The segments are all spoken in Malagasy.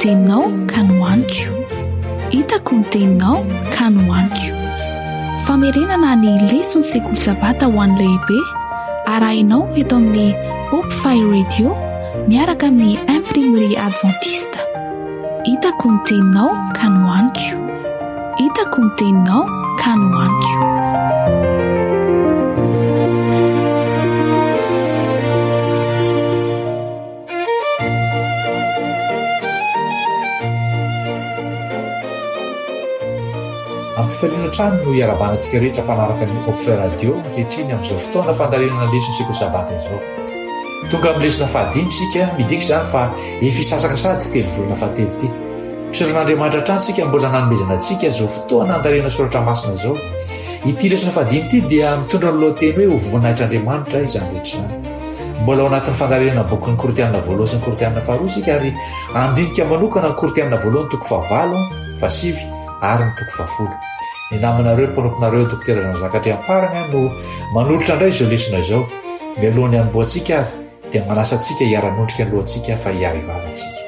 teninao ka nohaniko. Hitako ny teninao ka nohaniko. Famerenana ny leson'ny sekoly sabata ho an'ny lehibe arahinao eto amin'ny Hope Fire Radio miaraka amin'ny Imprimerie Adventiste. Hitako ny teninao ka nohaniko. Hitako ny teninao ka nohaniko. Ampifaliana hatrany no iarahabana antsika rehetra mpanaraka ny Hope Radio ankehitriny amin'izao fotoana fandalinana lesona sekoly sabata izao. Tonga amin'ny lesona fahadimy isika, midika izany fa efa hisasaka sady telo volana fahatelo ity. Misaotra an'Andriamanitra hatrany isika mbola nanomezana antsika izao fotoana handalinana soratra masina izao. Ity lesona fahadimy ity dia mitondra ny lohateny hoe ho voninahitr'Andriamanitra izany rehetra izany. Mbola ao anatin'ny fandalinana bokin'ny Korintiana voalohany sy ny Korintiana faharoa isika ary handinika manokana ny Korintiana voalohany toko fahavalo, fahasivy ary ny toko fahafolo. Ny namanareo mpanomponareo Dokotera Jean Jacques Andriamparany no manolotra indray izao lesona izao. Mialohan'ny hanombohantsika ary dia manasa antsika hiara-hanondrika ny lohantsika fa hiara-hivavaka isika.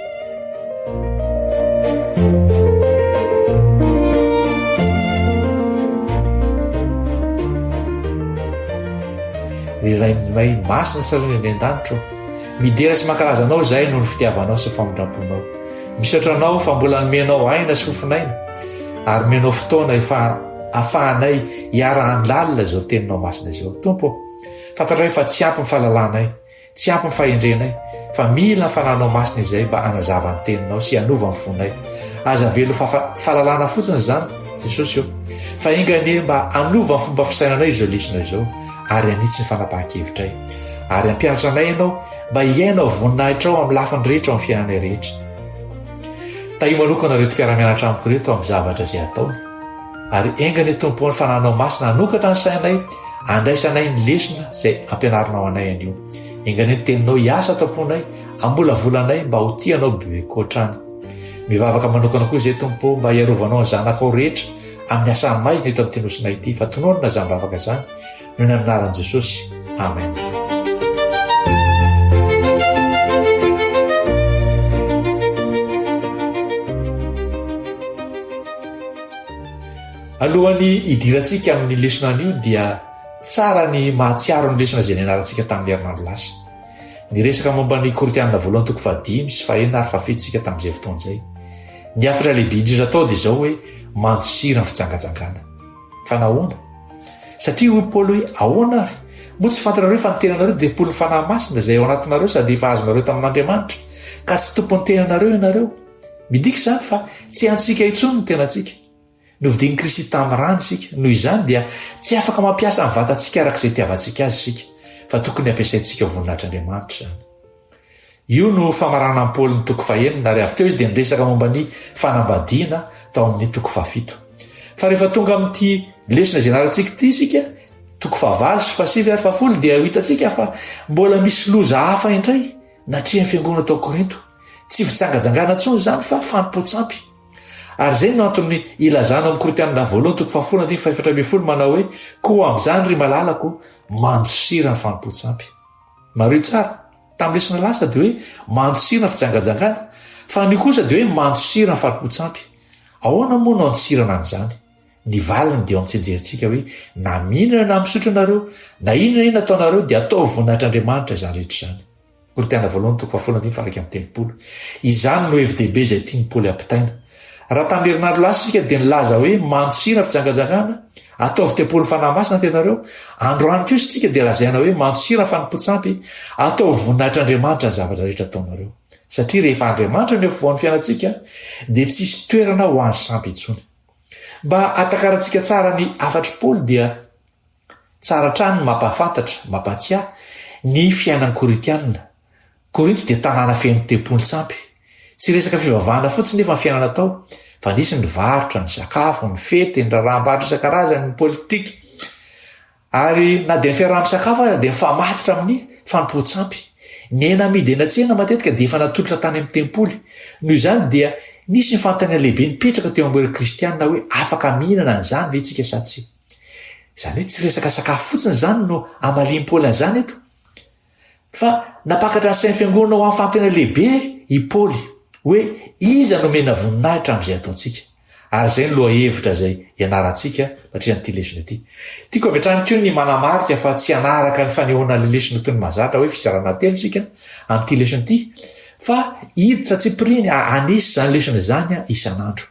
Ry Rainay masina sy Reny any an-danitra ô, midera sy mankalaza Anao izahay noho ny fitiavanao sy famindram-ponao. Misaotra Anao fa mbola nomenao aina sy fofon'aina ary nomenao fotoana efa afahanay hiara-handalina izao teninao masina izao. Tompo ô, fantatray fa tsy ampy ny fahalalanay, Tsy ampy ny fahendrenay, fa mila ny Fanahinao Masina izay mba hanazava ny Teninao sy hanova ny fonay. Aza avela ho fahalalana fotsiny izany, Jesosy ô, fa enga anie mba hanova ny fomba fisainanay izao lesona izao, ary hanitsy ny fanapahan-kevitray. Ary hampianatra anay Ianao mba hiaina ho voninahitrao amin'ny lafiny rehetra ao amin'ny fiainanay rehetra. Tahio manokana ireto mpiara-mianatra amiko ireto amin'ny zavatra izay ataony. Ary enga anie Tompo ny Fanahinao Masina hanokatra ny sainay handraisanay ny lesona izay ampianarinao anay anio. Enga anie ny Teninao hiasa ato am-ponay, hamolavola anay mba ho tia Anao bebe kokoa hatrany. Mivavaka manokana koa izay Tompo mba hiarovanao ny zanakao rehetra amin'ny asa maizina eto amin'ity nosinay ity fa tononina izany vavaka izany noho ny anaran'i Jesosy. Amen. Alohan'ny hidirantsika amin'ny lesona anio dia tsara ny mahatsiaro ny lesona izay nianarantsika tamin'ny herinandro lasa. Niresaka momba ny Korintianina voalohany toko fahadimy sy fahenina ary fahafito isika tamin'izay fotoana izay. Ny hafatra lehibe indrindra tao dia izao hoe mandosira ny fijangajangana. Fa nahoana? Satria hoy Paoly hoe, Ahoana ary? Moa tsy fantatrareo fa ny tenanareo dia tempolin'ny Fanahy Masina izay ao anatinareo sady efa azonareo tamin'Andriamanitra, ka tsy tompon'ny tenanareo ianareo? Midika izany fa tsy antsika intsony ny tenantsika. Novidian'i Kristy tamin'ny rany isika. Noho izany dia tsy afaka mampiasa ny vatantsika araka izay itiavantsika azy isika, fa tokony hampiasaintsika ho voninahitr'Andriamanitra izany. Io no famaranan'i Paoly ny toko fahenina, ary avy teo izy dia niresaka momba ny fanambadiana tao amin'ny toko fahafito. Fa rehefa tonga amin'ity lesona izay ianarantsika ity isika, toko fahavalo sy fahasivy ary fahafolo, dia ho hitantsika fa mbola misy loza hafa indray natrehan'ny fiangonana tao Korinto. Tsy fijangajangana intsony izany fa fanompoan-tsampy. Ary izay no antony ilazana ao amin'ny Korintianina voalohany toko fahafolo andininy fahefatra ambin'ny folo manao hoe, Koa amin'izany ry malalako, mandosira ny fanompoan-tsampy. Mariho tsara, tamin'ny lesona lasa dia hoe mandosira ny fijangajangana, fa anio kosa dia hoe mandosira ny fanompoan-tsampy. Ahoana moa no andosirana an'izany? Ny valiny dia eo amin'ny tsianjerintsika hoe na mihinana na misotro ianareo, na inona na inona ataonareo dia ataovy voninahitr'Andriamanitra izany rehetra izany. Korintiana voalohany toko fahafolo andininy faha-31. Izany no hevi-dehibe izay tian'i Paoly hampitaina. Raha tamin'ny herinandro lasa isika dia nilaza hoe mandosira fijangajangana, ataovy tempolin'ny Fanahy Masina ny tenareo, androany kosa isika dia lazaina hoe mandosira fanompoan-tsampy, ataovy voninahitr'Andriamanitra ny zavatra rehetra ataonareo. Satria rehefa Andriamanitra no eo afovoan'ny fiainantsika dia tsy hisy toerana ho an'ny sampy intsony. Mba hahatakarantsika tsara ny hafatr'i Paoly dia Tsara hatrany ny mampahafantatra, mampahatsiahy, ny fiainan'ny Korintiana. Korinto dia tanàna feno tempolin-tsampy. Tsy resaka fivavahana fotsiny nefa ny fiainana tao, fa nisy ny varotra, ny sakafo, ny fety, ny raharaham-barotra isan-karazany, ny politika. Ary na dia ny fiaraha-misakafo aza dia mifamatotra amin'ny fanompoan-tsampy. Ny hena amidy eny an-tsena matetika dia efa natolotra tany amin'ny tempoly. Noho izany dia nisy ny fanontaniana lehibe nipetraka teo amin'ireo Kristiana hoe afaka mihinana an'izany ve isika sa tsia. Izany hoe tsy resaka sakafo fotsiny izany no amalian'i Paoly an'izany eto. Fa nampakatra ny sain'ny fiangonana ho amin'ny fanontaniana lehibe i Paoly. Hoe iza no omena voninahitra amin'izay ataontsika. Ary izay no lohahevitra izay ianarantsika mandritra an'ity lesona ity. Tiako avy hatrany koa ny manamarika fa tsy hanaraka ny fanehoana ilay lesona toy ny mahazatra hoe fizarana telo isika amin'ity lesona ity fa hiditra tsipiriany hanisy izany lesona izany isan'andro.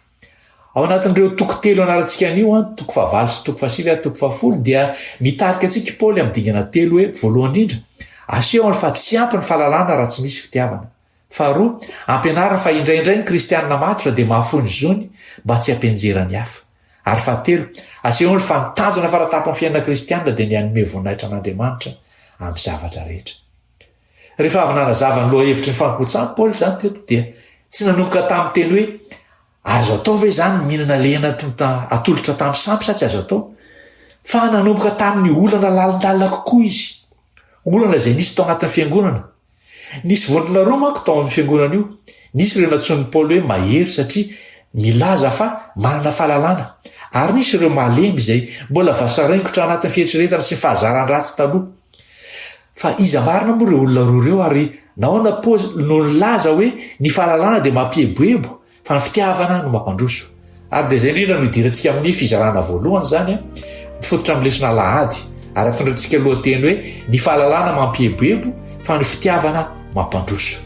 Ao anatin'ireo toko telo ianarantsika anio, toko fahavalo sy toko fahasivy ary toko fahafolo, dia mitarika antsika i Paoly amin'ny dingana telo hoe, voalohany indrindra, asehony fa tsy ampy ny fahalalana raha tsy misy fitiavana. Faharoa, ampianariny fa indraindray ny kristianina matotra dia mahafoy ny zony mba tsy hampianjera ny hafa. Ary fahatelo, asehony fa ny tanjona fara-tampon'ny fiainana kristianina dia ny hanome voninahitra an'Andriamanitra amin'ny zavatra rehetra. Rehefa avy nanazava ny lohahevitry ny fanompoan-tsampy Paoly izany teto dia tsy nanomboka tamin'ny teny hoe azo atao ve izany ny mihinana ilay hena atolotra tamin'ny sampy sa tsy azo atao? Fa nanomboka tamin'ny olana lalindalina kokoa izy. Olana izay nisy tao anatin'ny fiangonana. Nisy vondrona roa manko tao amin'ny fiangonana io. Nisy ireo nantsoin'i Paoly hoe mahery satria milaza fa manana fahalalana, ary nisy ireo malemy izay mbola vasaringotra anatin'ny fieritreretana sy ny fahazaran-dratsy taloha. Fa iza marina moa ireo olona roa ireo ary nahoana Paoly no nilaza hoe ny fahalalana dia mampieboebo Fa ny fitiavana no mampandroso. Ary dia izay indrindra no idirantsika amin'ny fizarana voalohany izany, mifototra amin'ny lesona alahady, ary ampitondrantsika lohateny hoe ny fahalalana mampieboebo fa ny fitiavana mampandroso.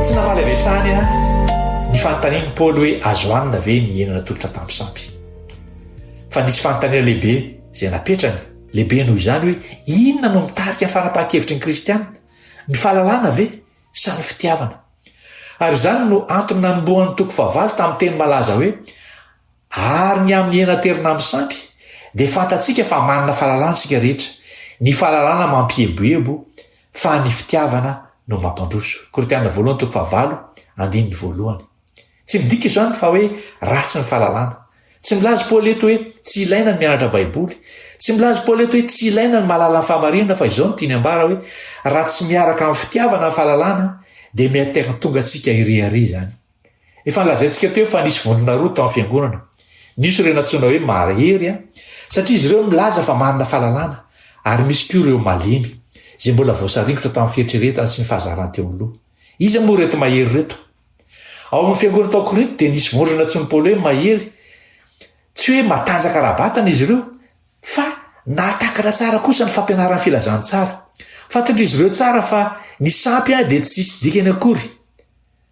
Tsy namaly avy hatrany ny fanontanian'i Paoly hoe azo hanina ve ny hena natolotra tamin'ny sampy. Fa nisy fanontaniana lehibe izay napetrany, lehibe noho izany hoe inona no mitarika ny fanapahan-kevitry ny kristiana? Ny fahalalana ve sa ny fitiavana? Ary izany no antony nanombohan'ny toko fahavalo tamin'ny teny malaza hoe ary ny amin'ny hena aterina amin'ny sampy dia fantatsika fa manana fahalalana isika rehetra, ny fahalalana mampieboebo fa ny fitiavana no mampandroso. Korintiana voalohany toko fahavalo andininy voalohany. Tsy midika izany fa hoe ratsy ny fahalalana. Tsy milaza i Paoly eto hoe tsy ilaina ny mianatra Baiboly. Tsy milaza i Paoly eto hoe tsy ilaina ny mahalala ny fahamarinana fa izao no tiany ambara hoe raha tsy miaraka amin'ny fitiavana ny fahalalana dia miha-tonga antsika hirehareha izany. Efa nolazaintsika teo fa nisy vondrona roa tao amin'ny fiangonana. Nisy ireo nantsoina hoe mahery satria izy ireo milaza fa manana fahalalana ary misy koa ireo malemy izay mbola voasaringotra tamin'ny fieritreretana sy ny fahazarany teo aloha. Iza moa ireto mahery ireto? Ao amin'ny fiangonana tao Korinto dia nisy vondrona antsoin'i Paoly hoe mahery. Tsy hoe matanjaka ara-batana izy ireo, fa nahatakatra tsara kosa ny fampianaran'ny filazantsara. Fantatr'izy ireo tsara fa ny sampy dia tsy hisy dikany akory,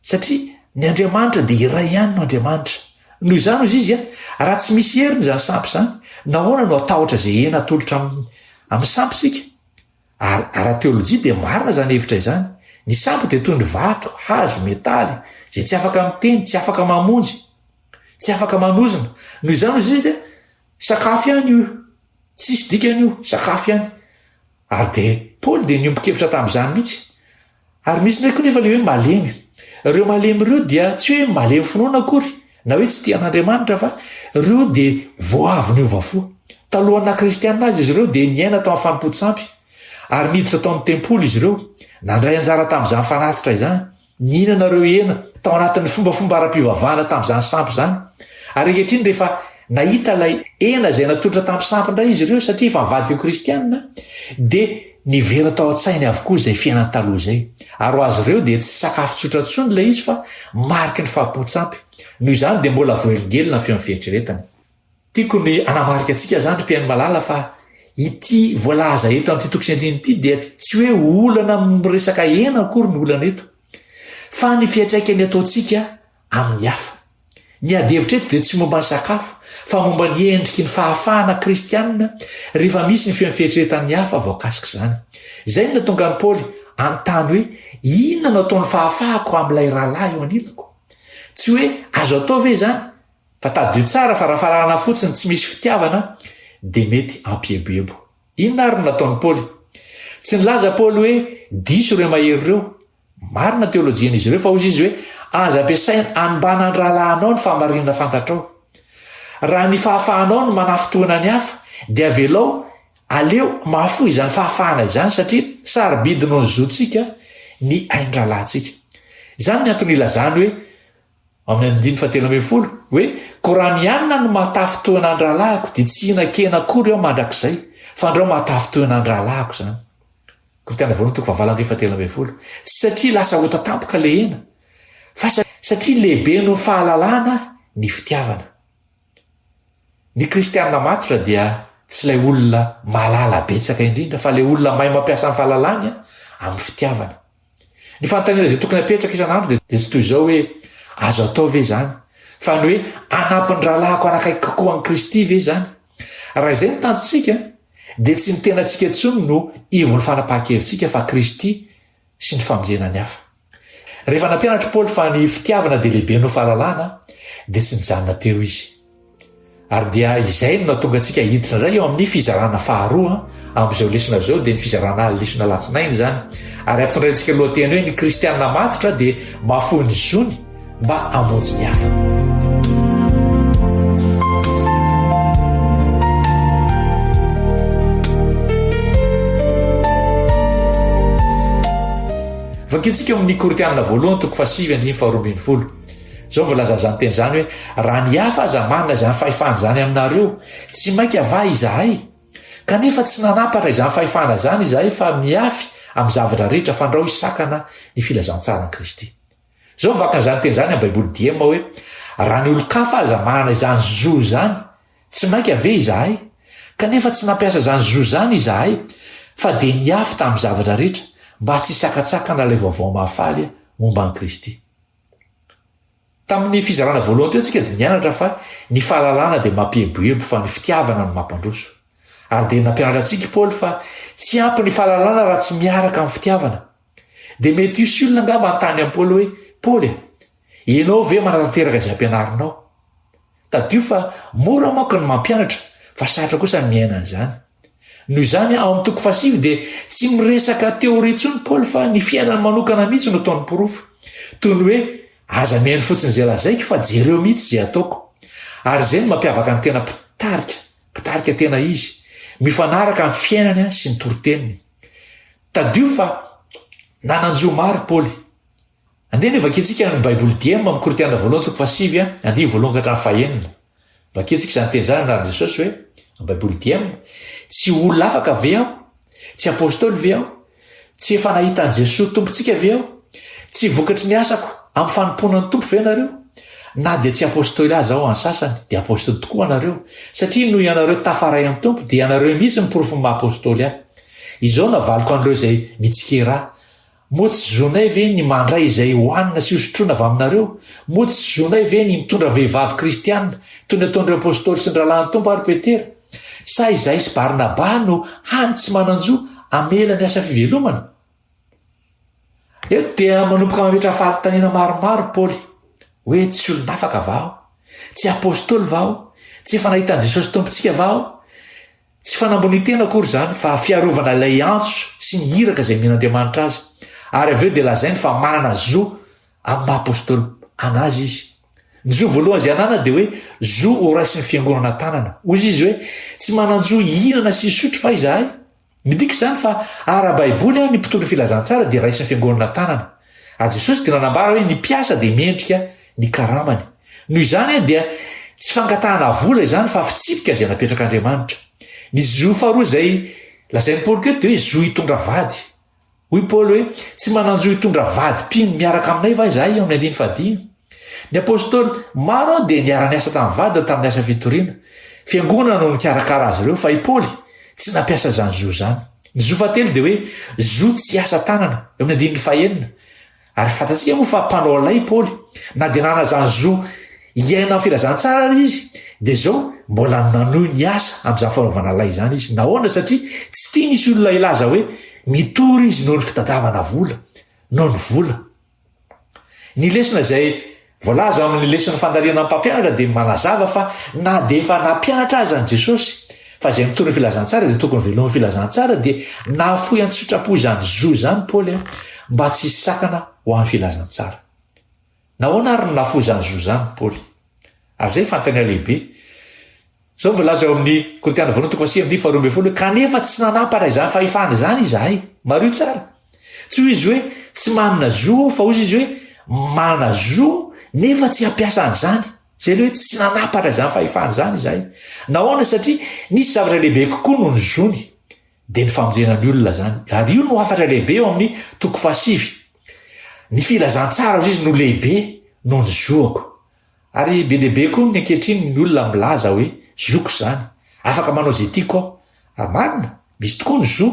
satria ny Andriamanitra dia iray ihany no Andriamanitra. Noho izany, hoy izy, raha tsy misy heriny izany sampy izany, nahoana no hatahotra izay hena atolotra amin'ny sampy isika? Ary ara-teolojia dia marina izany hevitra izany. Ny sampy dia toy ny vato, hazo, metaly, izay tsy afaka miteny, tsy afaka mamonjy, tsy afaka manozona. Noho izany hoy izy dia sakafo ihany io, tsisy dikany io, sakafo ihany. Ary dia Paoly dia niombon-kevitra tamin'izany mihitsy. Ary misy indray koa nefa ilay hoe malemy. Ireo malemy ireo dia tsy hoe malemy finoana akory na hoe tsy tia an'Andriamanitra fa ireo dia vao avy niova fo. Talohan'ny naha kristianina azy izy ireo dia niaina tao amin'ny fanompoan-tsampy ary niditra tao amin'ny tempoly izy ireo, nandray anjara tamin'izany fanatitra izany. Nihinana ireo hena tao anatin'ny fombafomba ara-pivavahana tamin'izany sampy izany. Ary ankehitriny rehefa nahita ilay hena izay natolotra tamin'ny sampy indray izy ireo satria efa nivadika ho kristianina dia niverina tao an-tsainy avokoa izay fiainany taloha izay. Ary ho azy ireo dia tsy sakafo tsotra intsony ilay izy fa mariky ny fahampoan-tsampy. Noho izany dia mbola voahelingelina ny feon'ny fieritreretany. Tiako ny hanamarika antsika izany ry mpihaino malala fa ity voalaza eto amin'ity toko sy andininy ity dia tsy hoe olana amin'ny resaka hena akory ny olana eto fa ny fiantraikany ataontsika amin'ny hafa. Ny ady hevitra eto dia tsy momba ny sakafo fa momba ny endriky ny fahafahana kristianina rehefa misy ny feon'ny fieritreretan'ny hafa voakasik'izany. Izay no nahatonga an'i Paoly hanontany hoe inona no ataon'ny fahafahako amin'ilay rahalahy eo anilako? Tsy hoe azo atao ve izany? Fa tadidio tsara fa raha fahalalana fotsiny tsy misy fitiavana dia mety hampieboebo. Inona ary no nataon'i Paoly? Tsy nilaza Paoly hoe diso ireo mahery ireo. Marina teolojian'izy ireo fa hoy izy hoe aza ampiasaina hanimbana ny rahalahinao ny fahamarinana fantatrao. Raha ny fahafahanao no manafintohina ny hafa dia avelao aleo mahafoy izany fahafahana izany satria sarobidy noho ny zontsika ny ain-drahalahintsika. Izany ny antony ilazany hoe. Amin'ny andininy fahatelo ambin'ny folo, hoe, Koa raha ny hanina no mahatafintohina an-drahalahiko, dia tsy hihinan-kena akory aho mandrakizay, fandrao mahatafintohina an-drahalahiko izany. Korintiana voalohany toko fahavalo andininy fahatelo ambin'ny folo. Tsy satria lasa ota tampoka ilay hena, fa satria lehibe noho ny fahalalana ny fitiavana. Ny kristiana matotra dia tsy ilay olona mahalala betsaka indrindra, fa ilay olona mahay mampiasa ny fahalalany amin'ny fitiavana. Ny fanontaniana izay tokony hapetraka isan'andro dia tsy toy izao hoe, Azo atao ve izany? Fa ny hoe, Hanampy ny rahalahiko hanakaiky kokoa an'i Kristy ve izany? Raha izay no tanjontsika, dia tsy ny tenantsika intsony no ivon'ny fanapahan-kevitsika fa Kristy sy ny famonjena ny hafa. Rehefa nampianatra i Paoly fa ny fitiavana dia lehibe noho fahalalana, dia tsy nijanona teo izy. Ary dia izay no nahatonga antsika hiditra indray eo amin'ny fizarana faharoa amin'izao lesona izao, dia ny fizarana lesona alatsinainy izany. Ary ampitondraintsika lohateny hoe ny kristiana matotra dia mahafoy ny zony mba hamonjy ny hafa. Vakintsika amin'ny Korintiana voalohany toko fahasivy andininy faharoa ambin'ny folo. Izao no voalazan'izany teny izany hoe, Raha ny hafa aza manana izany fahefana izany aminareo, tsy mainka va izahay? Kanefa tsy nanampatra izany fahefana izany izahay fa mihafy amin'ny zavatra rehetra fandrao hisakana ny filazantsaran'i Kristy. Izao no vakin'izany teny izany amin'ny Baiboly Diem hoe, Raha ny olon-kafa aza manana izany zo izany, tsy mainka ve izahay? Kanefa tsy nampiasa izany zo izany izahay fa dia nihafy tamin'ny zavatra rehetra mba tsy hisakatsakana ilay vaovao mahafaly momba an'i Kristy. Tamin'ny fizarana voalohany teo tsika dia nianatra fa ny fahalalana dia mampieboebo fa ny fitiavana no mampandroso. Ary dia nampianatra antsika i Paoly fa tsy ampy ny fahalalana raha tsy miaraka amin'ny fitiavana. Dia mety hisy olona angamba hanontany amin'i Paoly hoe, Paoly a, ianao ve manatanteraka izay ampianarinao? Tadidio fa mora manko ny mampianatra fa sarotra kosa ny miaina an'izany. Noho izany, ao amin'ny toko fahasivy dia tsy miresaka teoria intsony Paoly fa ny fiainany manokana mihitsy no ataony porofo. Toy ny hoe aza mihaino fotsiny izay lazaiko fa jereo mihitsy izay ataoko. Ary izay no mampiavaka ny tena mpitarika, mpitarika tena izy. Mifanaraka amin'ny fiainany sy ny toriteniny. Tadidio fa nanan-jo maro Paoly. Andeha anie vakintsika ny Baiboly Diem amin'ny Korintiana voalohany toko fahasivy a, andininy voalohany ka hatramin'ny fahenina. Vakintsika izany teny izany anaran'i Jesosy hoe, amin'ny Baiboly Diem, Tsy olona afaka ve aho? Tsy apostoly ve aho? Tsy efa nahita an'i Jesoa Tompontsika ve aho? Tsy vokatry ny asako amin'ny fanompoana ny Tompo ve ianareo? Na dia tsy apostoly aza aho any sasany, dia apostoly tokoa anareo, satria noho ianareo tafaray amin'ny Tompo, dia ianareo mihitsy no porofon'ny maha apostoly ahy. Izao no avaliko an'ireo izay mitsikera ahy, Moa tsy zonay ve ny mandray izay hohanina sy hosotroina avy aminareo? Moa tsy zonay ve ny mitondra vehivavy kristiana, toy ny ataon'ireo apostoly sy ny rahalahin'ny Tompo ary Petera? Sa izahay sy Barnaba no hany tsy manan-jo hamela ny asa fivelomana? Eto dia manomboka mametra fanontaniana maromaro Paoly, hoe tsy olon'afaka va aho? Tsy apostoly va aho? Tsy efa nahita an'i Jesosy Tompontsika va aho? Tsy fanambonian-tena akory izany fa fiarovana ilay antso sy ny iraka izay omen'Andriamanitra azy. Ary avy eo dia lazainy fa manana zo amin'ny maha apostoly an'azy izy. Ny zo voalohany izay ananany dia hoe zo ho raisin'ny fiangonana an-tanana. Hoy izy hoe, Tsy manan-jo hihinana sy hisotro va izahay? Midika izany fa ara-baiboly ny mpitory ny filazantsara dia raisin'ny fiangonana an-tanana. Ary Jesosy dia nanambara hoe ny mpiasa dia mendrika ny karamany. Noho izany dia tsy fangatahana vola izany fa fitsipika izay napetrak'Andriamanitra. Ny zo faharoa izay lazain'i Paoly koa eto dia hoe zo hitondra vady. Hoy Paoly hoe, Tsy manan-jo hitondra vady mpino miaraka aminay va izahay? Eo amin'ny andininy fahadimy. Ny apostoly maro dia niara-niasa tamin'ny vadiny tamin'ny asa fitoriana. Fiangonana no nikarakara azy ireo, fa i Paoly tsy nampiasa izany zo izany. Ny zo fahatelo dia hoe zo tsy hiasa tanana, eo amin'ny andininy fahenina. Ary fantatsika moa fa mpanao lay i Paoly. Na dia nanana izany zo hiaina amin'ny filazantsara ary izy, dia izao mbola nanohy ny asa amin'izany fanaovana lay izany izy. Nahoana? Satria tsy tiany hisy olona hilaza hoe mitory izy noho ny fitadiavana vola, noho ny vola. Ny lesona izay voalaza ao amin'ny leson'ny fandalinana ny mpampianatra dia manazava fa na dia efa nampianatra aza an'i Jesosy fa izay mitory ny filazantsara dia tokony velomin'ny filazantsara dia nahafoy an-tsitrapo izany zo izany Paoly mba tsy hisy sakana ho an'ny filazantsara. Nahoana ary no nahafoy izany zo izany Paoly? Ary izay fanontaniana lehibe. Izao no voalaza ao amin'ny Korintiana voalohany toko fahasivy andininy faharoa ambin'ny folo hoe kanefa tsy nanampatra izany fahefana izany izahay. Mariho tsara. Tsy hoy izy hoe tsy manana zo aho fa hoy izy hoe manana zo. nefa tsy hampiasa an'izany. Izay ilay hoe tsy nanapatra izany fahefana izany izahay. Nahoana? Satria nisy zavatra lehibe kokoa noho ny zony, dia ny famonjena ny olona izany. Ary io no hafatra lehibe eo amin'ny toko fahasivy. Ny filazantsara, hoy izy, no lehibe noho ny zoako. Ary be dia be koa ny ankehitriny ny olona milaza hoe zoko izany, afaka manao izay tiako aho. Ary marina, misy tokoa ny zo.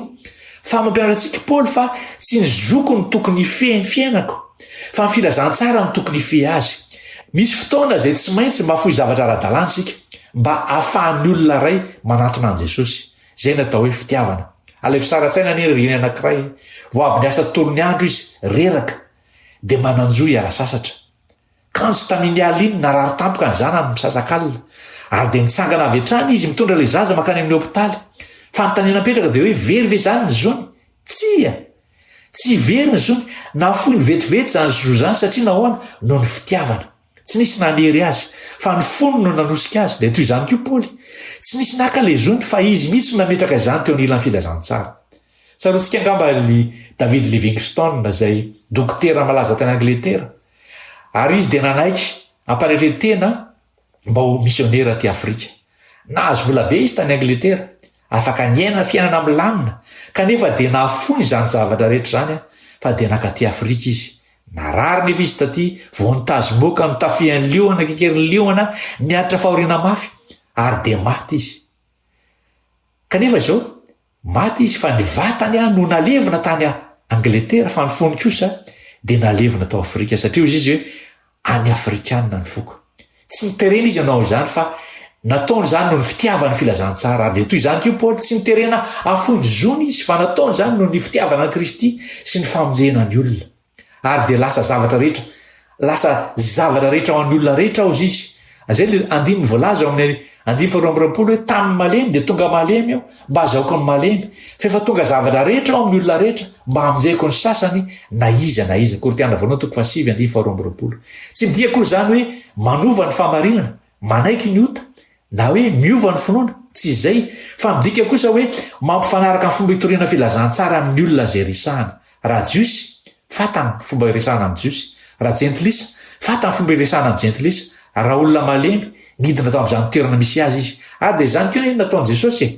Fa mampianatra antsika i Paoly fa tsy ny zoko no tokony hifehy ny fiainako, fa ny filazantsara no tokony hifehy azy. Misy fotoana izay tsy maintsy mahafoy zavatra ara-dalàna isika mba hahafahan'ny olona iray manatona an'i Jesosy. Izay no atao hoe fitiavana. Alaivo sary an-tsaina anie ry reny anankiray, vao avy niasa tontolo ny andro izy, reraka, dia manan-jo hiala sasatra. Kanjo tamin'iny alina iny, narary tampoka ny zanany misasak'alina. Ary dia nitsangana avy hatrany izy mitondra ilay zaza mankany amin'ny hopitaly. Fanontaniana mipetraka dia hoe very ve izany ny zony? Tsia! Tsy very ny zony. Nafoiny vetivety izany zo izany satria nahoana? Noho ny fitiavana. Tsy nisy nanery azy, fa ny fony no nanosika azy. Dia toy izany koa Paoly. Tsy nisy naka ilay zony, fa izy mihitsy no nametraka izany teo anilan'ny filazantsara. Tsaroantsika angamba i David Livingstone izay dokotera malaza tany Angletera. Ary izy dia nanaiky am-panetren-tena mba ho misionera aty Afrika. Nahazo vola be izy tany Angletera, afaka niaina fiainana milamina, kanefa dia nahafoy izany zavatra rehetra izany fa dia nankaty Afrika izy. Narary nefa izy taty, voan'ny tazomoka, notafihan'ny liona, kekerin'ny liona, niaritra fahoriana mafy, ary dia maty izy. Kanefa izao, maty izy fa ny vatany no nalevina tany Angletera fa ny fony kosa dia nalevina tao Afrika satria hozy izy hoe any Afrikana ny foko. Tsy niterena izy hanao izany fa nataony izany noho ny fitiavany ny filazantsara. Ary dia toy izany koa Paoly, tsy niterena hahafoy ny zony izy fa nataony izany noho ny fitiavana an'i Kristy sy ny famonjena ny olona. Ary dia lasa zavatra rehetra, lasa zavatra rehetra ho an'ny olona rehetra hozy izy. Izay ilay andininy voalaza ao amin'ny andininy faharoa amby roapolo hoe tamin'ny malemy dia tonga malemy aho mba hazahoako ny malemy, fa efa tonga zavatra rehetra aho amin'ny olona rehetra mba hamonjeko ny sasany na iza na iza. Korintiana voalohany toko fahasivy andininy faharoa amby roapolo. Tsy midika akory izany hoe manova ny fahamarinana, manaiky ny ota, Na hoe miova ny finoana, tsy izay, fa midika kosa hoe mampifanaraka ny fomba itoriana filazantsara amin'ny olona izay resahana. Raha Jiosy, fantany ny fomba iresahana amin'ny Jiosy. Raha Jentilisa, fantany ny fomba iresahana amin'ny Jentilisa. Raha olona malemy, nidina tao amin'izany toerana misy azy izy. Ary dia izany koa anie no nataon'i Jesosy e!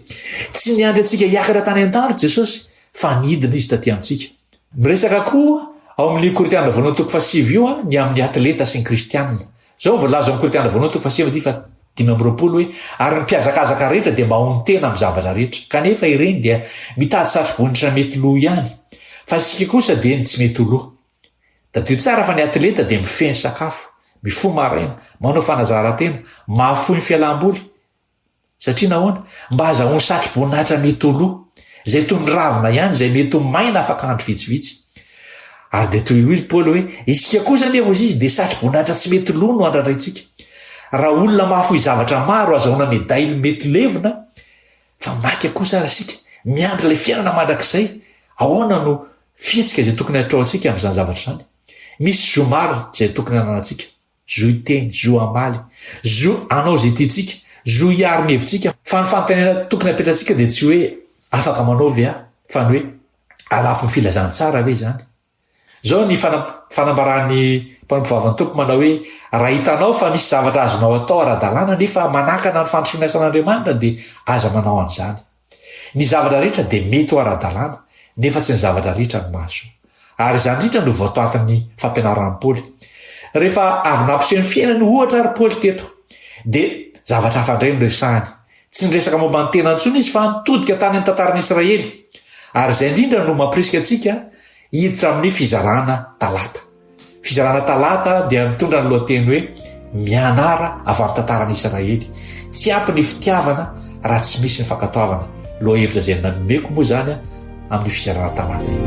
Tsy niandry antsika hiakatra tany an-danitra Jesosy, fa nidina Izy taty amintsika. Miresaka koa ao amin'io Korintiana voalohany toko fahasivy io ny amin'ny atleta sy ny kristiana. Izao no voalaza ao amin'ny Korintiana voalohany toko fahasivy andininy faha 25 hoe, Ary ny mpihazakazaka rehetra dia mahonon-tena amin'ny zavatra rehetra, kanefa ireny dia mitady satroboninitra mety lo ihany, fa isika kosa dia ny tsy mety ho lo. Tadidio tsara fa ny atleta dia mifehy ny sakafo, mifoha maraina, manao fanazaran-tena, mahafoy ny fialam-boly, Satria nahoana? Mba azahoany satroboninahitra mety ho lo, izay toy ny ravina ihany, izay mety ho maina afaka andro vitsivitsy. Ary dia toy hoy Paoly hoe, isika kosa anefa hozy izy dia satroboninahitra tsy mety lo no andrandraintsika. Raha olona mahafoy zavatra maro azahoana medaily mety levona, fa maika kosa ary isika, miandry ilay fiainana mandrakizay, ahoana no fihetsika izay tokony hatraontsika amin'izany zavatra izany? Misy zo maro izay tokony hananantsika. zo hiteny, zo hamaly, zo hanao izay tiantsika, zo hiaro ny hevitsika, fa ny fanontaniana tokony hapetratsika dia tsy hoe afaka manao ve aho, fa ny hoe hanampy ny filazantsara ve izany? Izao ny fanambaran'ny mpanompovavin'ny Tompo manao hoe raha hitanao fa misy zavatra azonao atao ara-dalàna nefa manakana ny fandrosoan'ny asan'Andriamanitra dia aza manao an'izany. Ny zavatra rehetra dia mety ho ara-dalàna, nefa tsy ny zavatra rehetra no mahasoa. Ary izany indrindra no votoatin'ny fampianaran'i Paoly. Rehefa avy nampiseho ny fiainany ohatra àry Paoly teto, dia zavatra hafa indray no resahiny. Tsy niresaka momba ny tenany intsony izy fa nitodika tany amin'ny tantaran'i Israely. Ary izay indrindra no mampirisika antsika hiditra amin'ny fizarana talata. Fizarana talata dia mitondra ny lohateny hoe Mianara avy amin'ny tantaran'i Israely. Tsy ampy ny fitiavana raha tsy misy ny fankatoavana. Lohahevitra izay nanomeko moa izany amin'ny fizarana talata io.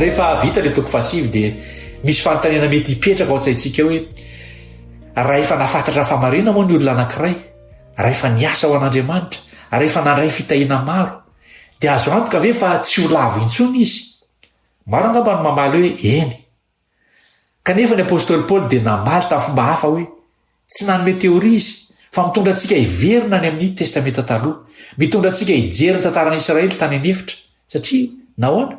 Rehefa vita ilay toko fahasivy dia misy fanontaniana mety hipetraka ao an-tsaintsika hoe Raha efa nahafantatra ny fahamarinana moa ny olona anankiray, raha efa niasa ho an'Andriamanitra, ary efa nandray fitahiana maro, dia azo antoka ve fa tsy ho lavo intsony izy? Maro angamba no mamaly hoe eny. Kanefa ny apostoly Paoly dia namaly tamin'ny fomba hafa hoe, tsy nanome teoria izy, fa mitondra antsika hiverina any amin'ny Testamenta Taloha, mitondra antsika hijery ny tantaran'i Israely tany an'efitra. Satria nahoana?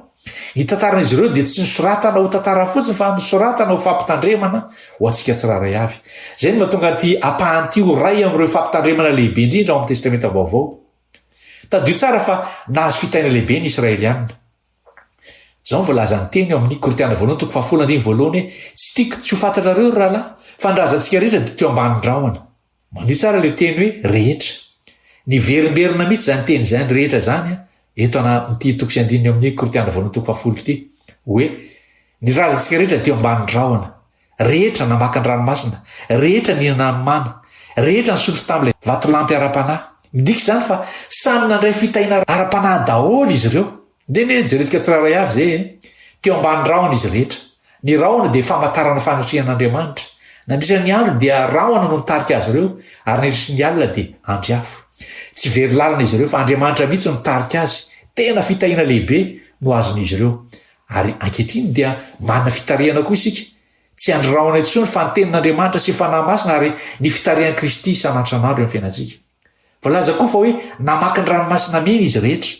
Ny tantaran'izy ireo dia tsy nosoratana ho tantara fotsiny fa nosoratana ho fampitandremana ho antsika tsirairay avy. Izay no mahatonga an'ity ampahany ity ho iray amin'ireo fampitandremana lehibe indrindra ao amin'ny Testamenta Vaovao. Tadidio tsara fa nahazo fitahiana lehibe ny Israelianina. Izao no voalazan'ny teny ao amin'ny Korintiana voalohany toko fahafolo andininy voalohany hoe, Tsy tiako tsy ho fantatrareo, ry rahalahy, fa ny razantsika rehetra dia teo ambanin'ny rahona. Manohy tsara ilay teny hoe rehetra. Niverimberina mihitsy izany teny izany rehetra izany eto amin'ity toko sy andininy ao amin'ny Korintiana voalohany toko fahafolo ity, hoe, Ny razantsika rehetra teo ambanin'ny rahona, rehetra namaky ny ranomasina, rehetra nihinana ny mana, rehetra nisotro tamin'ilay vatolampy ara-panahy. Midika izany fa samy nandray fitahiana ara-panahy daholo izy ireo. Ndeha anie jerentsika tsirairay avy izay e! Teo ambany rahona izy rehetra. Ny rahona dia famantarana fanatrehan'Andriamanitra. Nandritra ny andro dia rahona no nitarika azy ireo ary nandritry ny alina dia andry afo. Tsy very lalana izy ireo fa Andriamanitra mihitsy no nitarika azy. Tena fitahiana lehibe no azon'izy ireo. Ary ankehitriny dia manana fitarihana koa isika. Tsy andry rahona intsony fa ny tenin'Andriamanitra sy Fanahy Masina ary ny fitarihan'i Kristy isan'andro isan'andro eo amin'ny fiainantsika. Voalaza koa fa hoe namaky ny ranomasina mena izy rehetra.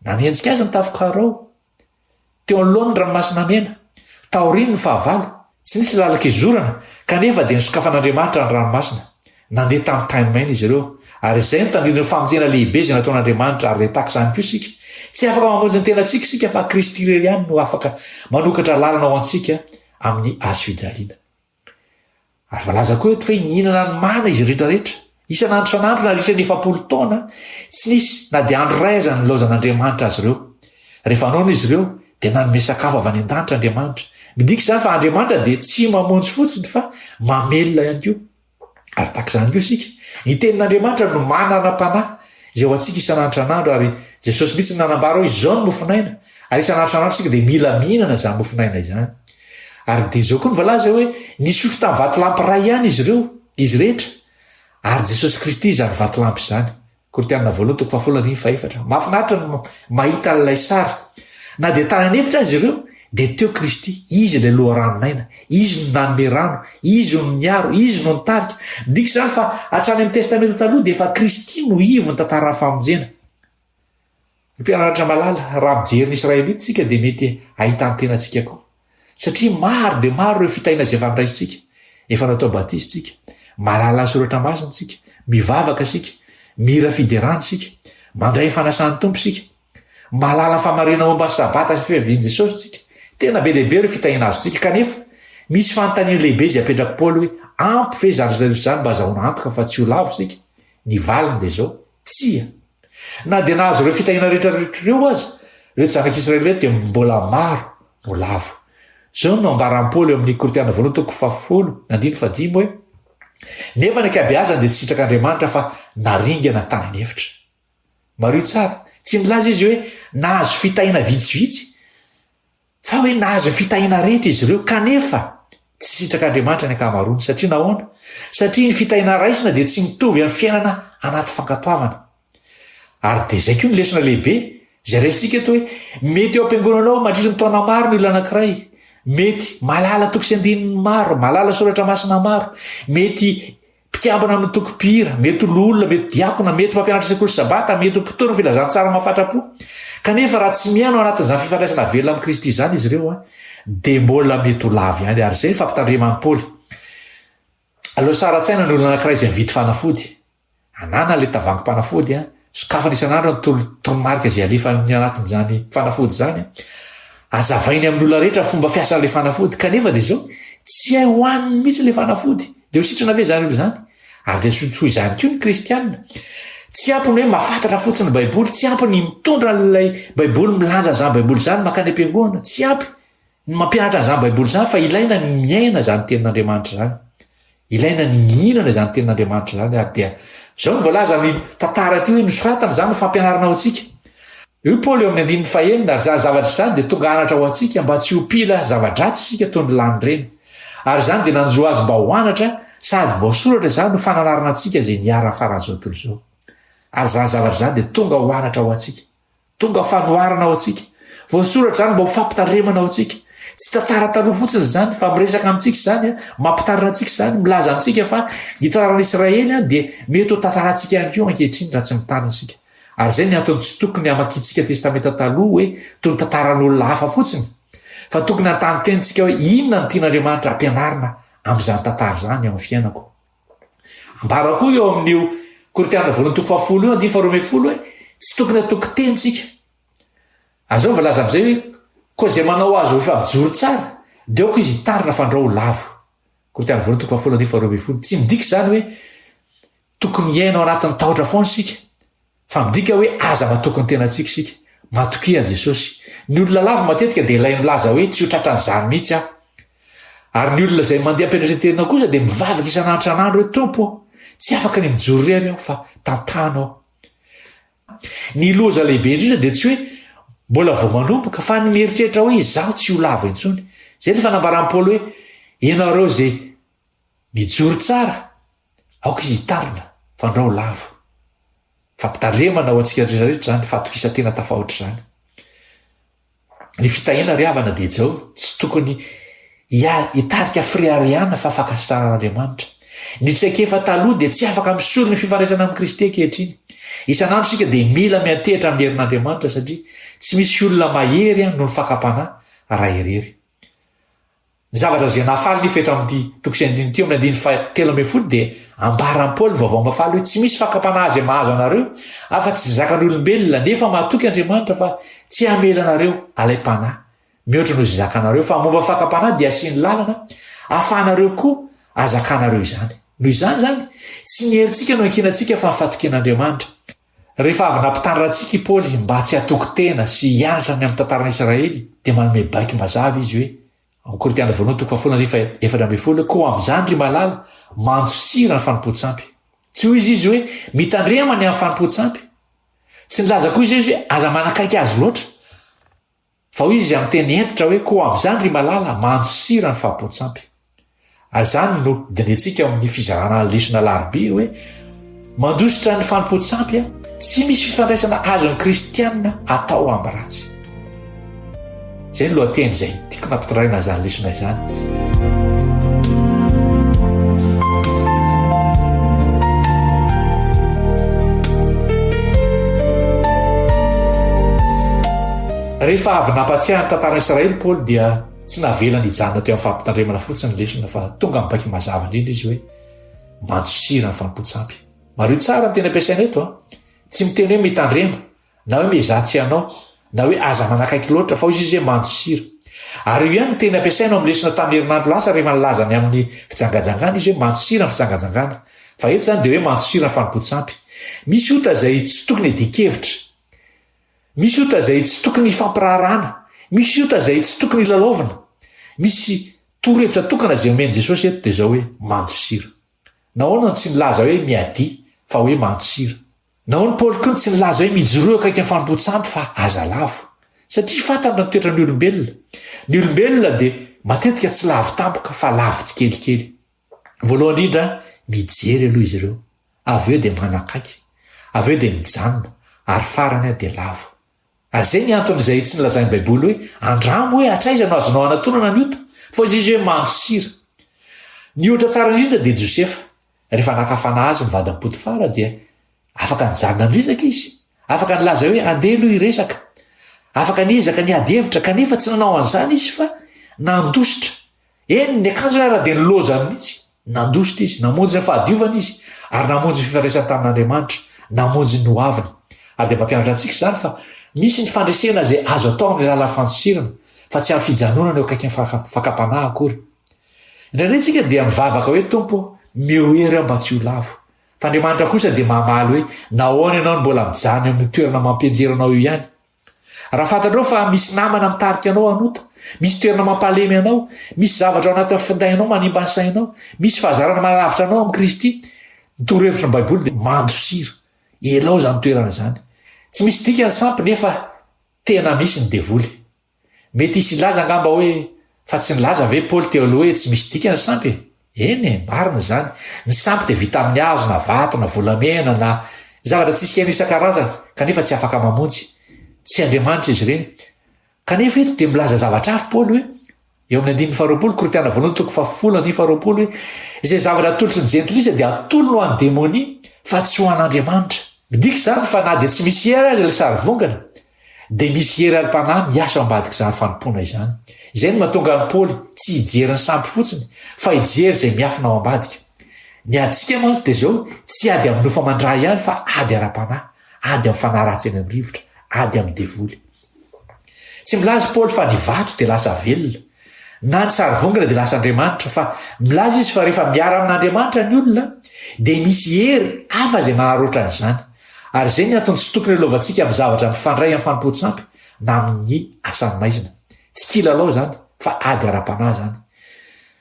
Nanenjika azy ny tafik'i Farao. Teo anoloany ny Ranomasina Mena. Taoriany ny fahavalo. Tsy nisy lalan-kizorana, kanefa dia nosokafan'Andriamanitra ny ranomasina. Nandeha tamin'ny tany maina izy ireo. Ary izay no tandindon'ny famonjena lehibe izay nataon'Andriamanitra, ary dia tahaka izany koa isika. Tsy afaka mamonjy ny tenantsika isika, fa Kristy irery ihany no afaka manokatra lalana ho antsika amin'ny hazo fijaliana. Ary voalaza koa eto fa hoe nihinana ny mana izy rehetra rehetra. Isan'andro isan'andro nandritra ny 40 taona, tsy nisy na dia andro iray aza nilaozan'Andriamanitra azy ireo. Rehefa noana izy ireo, dia nanome sakafo avy any an-danitra Andriamanitra. Midika izany fa Andriamanitra dia tsy mamonjy fotsiny fa mamelona ihany koa. Ary tahaka izany koa isika. Ny tenin'Andriamanitra no mana ara-panahy izay ho antsika isan'andro isan'andro ary Jesosy mihitsy no nanambara hoe izao no mofon'aina ary isan'andro isan'andro isika dia mila mihinana izany mofon'aina izany. Ary dia izao koa no voalaza hoe nisotro tamin'ny vatolampy iray ihany izy ireo, izy rehetra, ary Jesosy Kristy izany vatolampy izany. Korintiana voalohany toko fahafolo andininy fahefatra. Mahafinaritra ny mahita an'ilay sary. Na dia tany an'efitra aza ireo, dia teo Kristy. Izy ilay loharanon'aina. Izy no nanome rano. Izy no niaro. Izy no nitarika. Midika izany fa hatrany amin'ny Testamenta Taloha dia efa Kristy no ivon'ny tantaran'ny famonjena. Ry mpianatra malala, raha mijery ny Israelita isika dia mety hahita ny tenantsika koa. Satria maro dia maro ireo fitahiana izay efa noraisintsika. Efa natao batisa isika. Mahalala ny soratra masina isika. Mivavaka isika. Mihira fiderana isika. Mandray ny fanasan'ny Tompo isika. Mahalala ny fahamarinana momba ny Sabata sy ny fiavian'i Jesosy isika. Tena be dia be ireo fitahiana azontsika. Kanefa, misy fanontaniana lehibe izay apetrak'i Paoly hoe, Ampy ve izany rehetra izany mba hazahoana antoka fa tsy ho lavo isika? Ny valiny dia izao, Tsia. Na dia nahazo ireo fitahiana rehetra rehetra ireo aza ireo zanak'Israely ireo dia mbola maro no lavo. Izao no ambaran'i Paoly eo amin'ny Korintiana voalohany toko fahafolo andininy fahadimy hoe, Nefa ny ankabeazany dia tsy sitrak'Andriamanitra fa naringana tany an'efitra. Mariho tsara, tsy nilaza izy hoe nahazo fitahiana vitsivitsy Fa hoe nahazo ny fitahiana rehetra izy ireo, kanefa tsy sitrak'Andriamanitra ny ankamaroany. Satria nahoana? Satria ny fitahiana raisina dia tsy mitovy amin'ny fiainana anaty fankatoavana. Ary dia izay koa ny lesona lehibe izay raisintsika eto hoe, mety eo am-piangonana ao mandritra ny taona maro ny olona anankiray, mety mahalala toko sy andininy maro, mahalala soratra masina maro, mety Mpikambana amin'ny toko mpihira, mety ho loholona, mety diakona, mety mpampianatra sekoly sabata, mety ho mpitory ny filazantsara mahafatra-po. Kanefa raha tsy miaina ao anatin'izany fifandraisana velona amin'i Kristy izany izy ireo, dia mbola mety ho lavo ihany. Ary izay ny fampitandreman'i Paoly. Aleo sary an-tsaina ny olona anankiray izay mividy fanafody. Ananany ilay tavoahangim-panafody, sokafany isan'andro ny tolo toromarika izay alefany anatin'izany fanafody izany. Azavainy amin'ny olona rehetra ny fomba fiasan'ilay fanafody. Kanefa dia izao, tsy hay hohaniny mihitsy ilay fanafody. Dia ho sitrana ve izany olona izany? Ary dia toy izany koa ny kristiana. Tsy ampy ny hoe mahafantatra fotsiny ny Baiboly, tsy ampy ny mitondra an'ilay Baiboly milaza an'izany Baiboly izany mankany am-piangonana, tsy ampy ny mampianatra an'izany Baiboly izany fa ilaina ny miaina izany tenin'Andriamanitra izany. Ilaina ny mihinana izany tenin'Andriamanitra izany ary dia izao no voalaza amin'ny tantara ity hoe nosoratana izany ho fampianarana ho antsika. Hoy Paoly eo amin'ny andininy fahenina, ary izany zavatra izany dia tonga anatra ho antsika mba tsy ho mpila zava-dratsy isika toy ny lany ireny. Ary izany dia nanjo azy mba ho anatra, sady voasoratra izany ho fananarana antsika izay niharan'ny faran'izao tontolo izao. Ary izany zavatra izany dia tonga ho anatra ho antsika. Tonga fanoharana ho antsika. Voasoratra izany mba ho fampitandremana ho antsika. Tsy tantara taloha fotsiny izany fa miresaka amintsika izany, mampitarina antsika izany, milaza amintsika fa ny tantaran'i Israely dia mety ho tantarantsika ihany koa ankehitriny raha tsy mitana isika. Ary izay ny antony tsy tokony hamakiantsika Testamenta Taloha hoe toy ny tantaran'olona hafa fotsiny, fa tokony hanontany tena isika hoe inona no tian'Andriamanitra hampianarina amin'izany tantara izany eo amin'ny fiainako. Ambara koa eo amin'io Korintiana voalohany toko fahafolo io andininy faharoa hoe tsy tokony hatoky tena isika. Ary izao voalaza amin'izay hoe koa izay manao azy ho efa mijoro tsara dia aoka izy hitarina fandrao ho lavo. Korintiana voalohany toko fahafolo andininy faharoa Tsy midika izany hoe Tokony hiaina ao anatin'ny tahotra foana isika, fa midika hoe aza matoky ny tenantsika isika. Matokia an'i Jesosy. Ny olona lavo matetika dia ilay milaza hoe tsy ho tratran'izany mihitsy aho. Ary ny olona izay mandeha am-piandraisan-tena kosa dia mivavaka isan'andro isan'andro hoe Tompo ô, tsy afaka ny mijoro irery aho fa tantano aho. Ny loza lehibe indrindra dia tsy hoe mbola vao manomboka fa ny mieritreritra hoe izaho tsy ho lavo intsony. Izay ny fanambaran'i Paoly hoe ianareo izay Mijoro tsara, aoka izy hitarina, fandrao lavo. Fampitandremana ho antsika rehetra rehetra izany, fahatokisan-tena tafahoatra izany. Ny fitahiana ry havana dia izao, tsy tokony hitarika fireharehana fa fankasitrahana an'Andriamanitra. Ny traikefa taloha dia tsy afaka misolo ny fifandraisana amin'i Kristy ankehitriny. Isan'andro isika dia mila miantehitra amin'ny herin'Andriamanitra satria tsy misy olona mahery noho ny fakam-panahy raha irery. Ny zavatra izay nahafaly nefa eto amin'ity toko sy andininy ity eo amin'ny andininy faha 13 dia ambaran'i Paoly ny vaovao mahafaly hoe tsy misy fakam-panahy izay mahazo anareo afa-tsy izay zakan'olombelona nefa mahatoky Andriamanitra fa tsy hamela anareo alaim-panahy mihoatra noho izay zakanareo fa momba fakam-panahy dia asiany lalana ahafahanareo koa azakanareo izany. Noho izany izany, tsy ny herintsika no ankinantsika fa ny fatokian'Andriamanitra. Rehefa avy nampitandrina antsika i Paoly mba tsy hatoky tena sy hianatra ny amin'ny tantaran'i Israely, dia manome baiko mazava izy hoe, ao Korintiana voalohany toko fahafolo andininy faha 14, Koa amin'izany, ry malala, mandosira ny fanompoan-tsampy. Tsy hoy izy hoe, Mitandrema ny amin'ny fanompoan-tsampy. Tsy nilaza koa izy hoe, Aza manakaiky azy loatra. Fa hoy izy amin'ny teny hentitra hoe, Koa amin'izany, ry malala, mandosira ny fahampoan-tsampy. Ary izany no dinihintsika ao amin'ny fizarana ny lesona alarobia hoe, Mandositra ny fanompoan-tsampy, tsy misy fifandraisana azon'ny kristiana atao amin'ny ratsy. Izay no lohateny izay tiako nampitondraina izany lesona izany. Rehefa avy nampatsiahy ny tantaran'i Israely Paoly dia tsy navelany hijanona teo amin'ny fampitandremana fotsiny ny lesona fa tonga amin'ny baiko mazava indrindra izy hoe mandosira ny fanompoan-tsampy. Mariho tsara ny teny ampiasaina eto a. Tsy miteny hoe mitandrema na hoe miezaha tsy hanao na hoe aza manakaiky loatra fa hoy izy hoe mandosira. Ary io ihany ny teny ampiasaina ao amin'ny lesona tamin'ny herinandro lasa rehefa nilaza ny amin'ny fijangajangana izy hoe mandosira ny fijangajangana. Fa eto izany dia hoe mandosira ny fanompoan-tsampy. Misy ota izay tsy tokony hiadian-kevitra. Misy ota izay tsy tokony hifampiraharahana. Misy ota izay tsy tokony hilalaovina. Misy torohevitra tokana izay omen'i Jesosy eto dia izao hoe mandosira. Nahoana no tsy nilaza hoe miadia fa hoe mandosira? Nahoana Paoly koa no tsy nilaza hoe mijoroa eo akaikin'ny fanompoan-tsampy fa aza lavo? Satria fantany ny toetran'ny olombelona. Ny olombelona dia matetika tsy lavo tampoka fa lavo tsikelikely. Voalohany indrindra, mijery aloha izy ireo. Avy eo dia manakaiky. Avy eo dia mijanona. Ary farany dia lavo. Ary izay ny antony izay tsy nilazain'ny Baiboly hoe, Andramo hoe hatraiza no azonao anatonana ny ota, fa hoy izy hoe mandosira. Ny ohatra tsara indrindra dia Josefa. Rehefa naka fanahy azy ny vadin'i Potifara dia afaka nijanona niresaka izy. Afaka nilaza hoe andeha aloha hiresaka. Afaka niezaka niady hevitra kanefa tsy nanao an'izany izy fa nandositra. Eny, ny akanjony ara dia nilozany mihitsy. Nandositra izy, namonjy ny fahadiovany izy, ary namonjy ny fifandraisany tamin'Andriamanitra, namonjy ny hoaviny. Ary dia mampianatra antsika izany fa misy ny fandresena izay azo atao amin'ny alalan'ny fandosirana, fa tsy amin'ny fijanonana eo akaikin'ny fakam-panahy akory. Indraindray isika dia mivavaka hoe, Tompo ô, omeo hery aho mba tsy ho lavo. Fa Andriamanitra kosa dia mamaly hoe, Nahoana ianao no mbola mijanona eo amin'io toerana mampianjera anao io ihany? Raha fantatrao fa misy namana mitarika anao hanota, misy toerana mampalemy anao, misy zavatra ao anatin'ny findainao manimba ny sainao, misy fahazarana manalavitra anao amin'i Kristy, ny torohevitry ny Baiboly dia mandosira. Elao izany toerana izany. Tsy misy dikany sampy nefa tena misy ny devoly. Mety hisy hilaza angamba hoe, Fa tsy nilaza ve Paoly teo aloha hoe tsy misy dikany ny sampy e? Eny e, marina izany. Ny sampy dia vita amin'ny hazo na vato na volamena na zavatra tsisy kaina isan-karazany, kanefa tsy afaka mamonjy. Tsy andriamanitra izy ireny. Kanefa eto dia milaza zavatra hafa Paoly hoe. Eo amin'ny andininy faharoapolo, Korintiana voalohany toko fahafolo andininy faharoapolo hoe, Izay zavatra atolotry ny jentilisa dia atolony ho an'ny demonia fa tsy ho an'Andriamanitra. Midika izany fa na dia tsy misy hery aza ilay sarivongana dia misy hery ara-panahy miasa ao ambadik'izany fanompoana izany. Izay no mahatonga an'i Paoly tsy hijery ny sampy fotsiny fa hijery izay miafina ao ambadika. Ny adintsika mantsy dia izao, tsy ady amin'ny nofo aman-dra ihany fa ady ara-panahy, ady amin'ny fanahy ratsy eny amin'ny rivotra, ady amin'ny devoly. Tsy milaza i Paoly fa ny vato dia lasa velona, na ny sarivongana dia lasa Andriamanitra, fa milaza izy fa rehefa miara amin'Andriamanitra ny olona dia misy hery hafa izay manararaotra an'izany. Ary izay ny antony tsy tokony hilovantsika amin'ny zavatra mifandray amin'ny fanompoan-tsampy na amin'ny asan'ny maizina. Tsy kilalao izany, fa ady ara-panahy izany.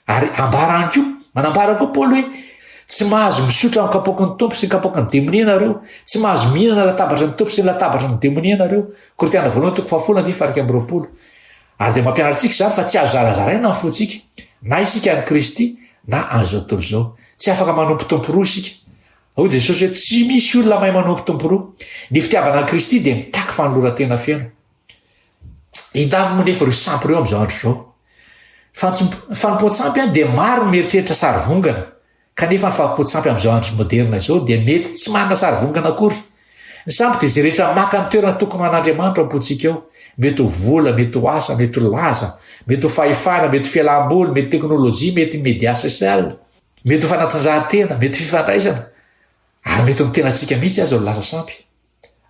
Ary ambarany koa, manambara koa Paoly hoe, Tsy mahazo misotro amin'ny kapoaky ny Tompo sy ny kapoaky ny demonia ianareo, tsy mahazo mihinana ny latabatry ny Tompo sy ny latabatry ny demonia ianareo. Korintiana voalohany toko fahafolo andininy faha-21. Ary dia mampianatra antsika izany fa tsy azo zarazaraina ny fontsika, na isika an'i Kristy na an'izao tontolo izao. Tsy afaka manompo tompo roa isika. Hoy Jesosy hoe, Tsy misy olona mahay manompo tompo roa. Ny fitiavana an'i Kristy dia mitaky fanoloran-tena feno. Hita avy moa nefa ireo sampy ireo amin'izao andro izao. Fanompoan-tsampy dia maro ny mieritreritra sarivongana, kanefa ny fanompoan-tsampy amin'izao andro moderina izao dia mety tsy manana sarivongana akory. Ny sampy dia izay rehetra maka ny toerana tokony ho an'Andriamanitra ao am-pontsika ao. Mety ho vola, mety ho asa, mety ho laza, mety ho fahefana, mety ho fialam-boly, mety teknolojia, mety media sosialy, mety ho fanatanjahantena, mety fifandraisana, ary mety ho ny tenantsika mihitsy aza no lasa sampy.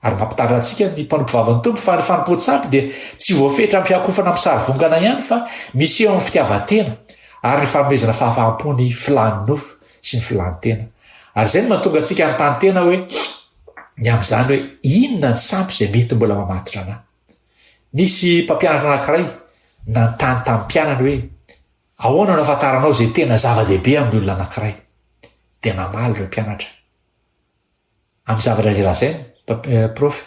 Ary mampitandrina antsika ny mpanompovavin'ny Tompo fa ny fanompoan-tsampy dia tsy voafetra amin'ny fiakofana amin'ny sarivongana ihany fa miseho amin'ny fitiavan-tena ary ny fanomezana fahafaham-po ny filàn'ny nofo sy ny filàn'ny tena. Ary izay no mahatonga antsika hanontany tena hoe ny amin'izany hoe inona ny sampy izay mety mbola mamatotra anà. Nisy mpampianatra anankiray nanontany tamin'ny mpianany hoe ahoana no ahafantaranao izay tena zava-dehibe amin'ny olona anankiray? Dia namaly ireo mpianatra. Amin'ny zavatra izay lazainy, eh, prof.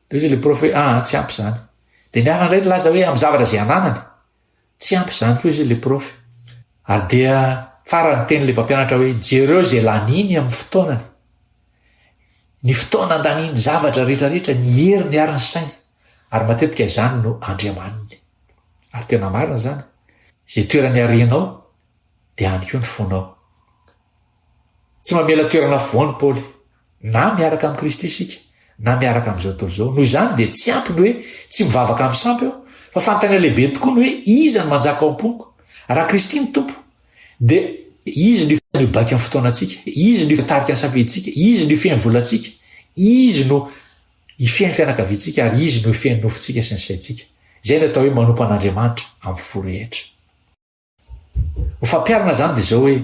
Dia hoy ilay prof hoe, ah, tsy ampy izany. Dia ny hafa indray nilaza hoe, amin'ny zavatra izay ananany. Tsy ampy izany koa izy ilay prof. Ary dia farany teny ilay mpampianatra hoe, jereo izay laniny amin'ny fotoanany. Ny fotoana andaniny zavatra rehetrarehetra, ny heriny ary ny sainy. Ary matetika izany no andriamaniny. Ary tena marina izany. Izay toerany arenao, dia any koa ny fonao. Tsy mamela toerana afovoany Paoly. Na miaraka amin'i Kristy isika, na miaraka amin'izao tontolo izao. Noho izany dia tsy ampy ny hoe tsy mivavaka amin'ny sampy aho, fa fanontaniana lehibe tokoa ny hoe iza no manjaka ao am-poko? Raha Kristy no Tompo, dia Izy no hibaiko ny fotoanantsika, Izy no hitarika ny safidintsika, Izy no hifehy ny volantsika, Izy no hifehy ny fianakaviantsika ary Izy no hifehy ny nofontsika sy ny saintsika. Izay no atao hoe manompo an'Andriamanitra amin'ny fo rehetra. Ho fampiharana izany dia izao hoe,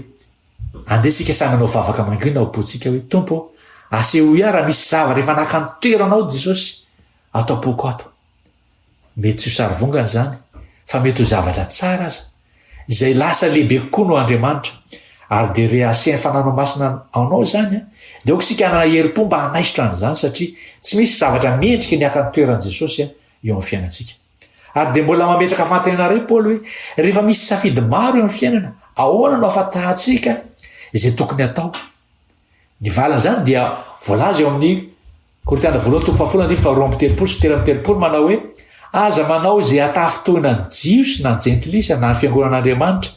andeha isika samy hanao vavaka mangina ao am-pontsika hoe, Tompo ô, asehoy ahy raha misy zavatra efa naka ny toeranao Jesosy ato am-poko ato. Mety tsy ho sarivongana izany, fa mety ho zavatra tsara aza, izay lasa lehibe kokoa noho Andriamanitra. Ary dia re asian'ny Fananao Masina anao izany, dia aoka isika hanana herim-po mba hanaisotra an'izany, satria tsy misy zavatra mendrika ny haka ny toeran'i Jesosy eo amin'ny fiainantsika. Ary dia mbola mametraka fanontaniana iray Paoly hoe, rehefa misy safidy maro eo amin'ny fiainana, ahoana no ahafantarantsika izay tokony hatao? Ny valin'izany dia voalaza eo amin'ny Korintiana voalohany toko fahafolo andininy faharoa amby telopolo sy 33 manao hoe, Aza manao izay hatafintohina ny Jiosy na ny Jentilisa na ny fiangonan'Andriamanitra,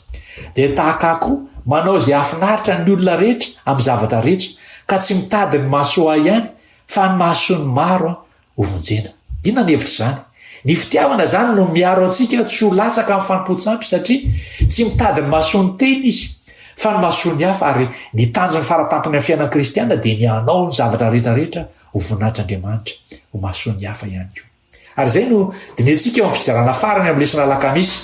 dia tahaka ahy koa manao izay hahafinaritra ny olona rehetra amin'ny zavatra rehetra, ka tsy mitady ny mahasoa ahy ihany, fa ny mahasoa ny maro aho hovonjena. Inona ny hevitr'izany? Ny fitiavana izany no miaro antsika tsy ho latsaka amin'ny fanompoan-tsampy satria tsy mitady ny mahasoa ny tena izy fa ny mahasoa ny hafa ary ny tanjon'ny faratampony amin'ny fiainan'ny kristiana dia ny hanao ny zavatra rehetra rehetra ho voninahitr'Andriamanitra, ho mahasoa ny hafa ihany koa. Ary izay no dinihantsika eo amin'ny fizarana farany amin'ny lesona alakamisy.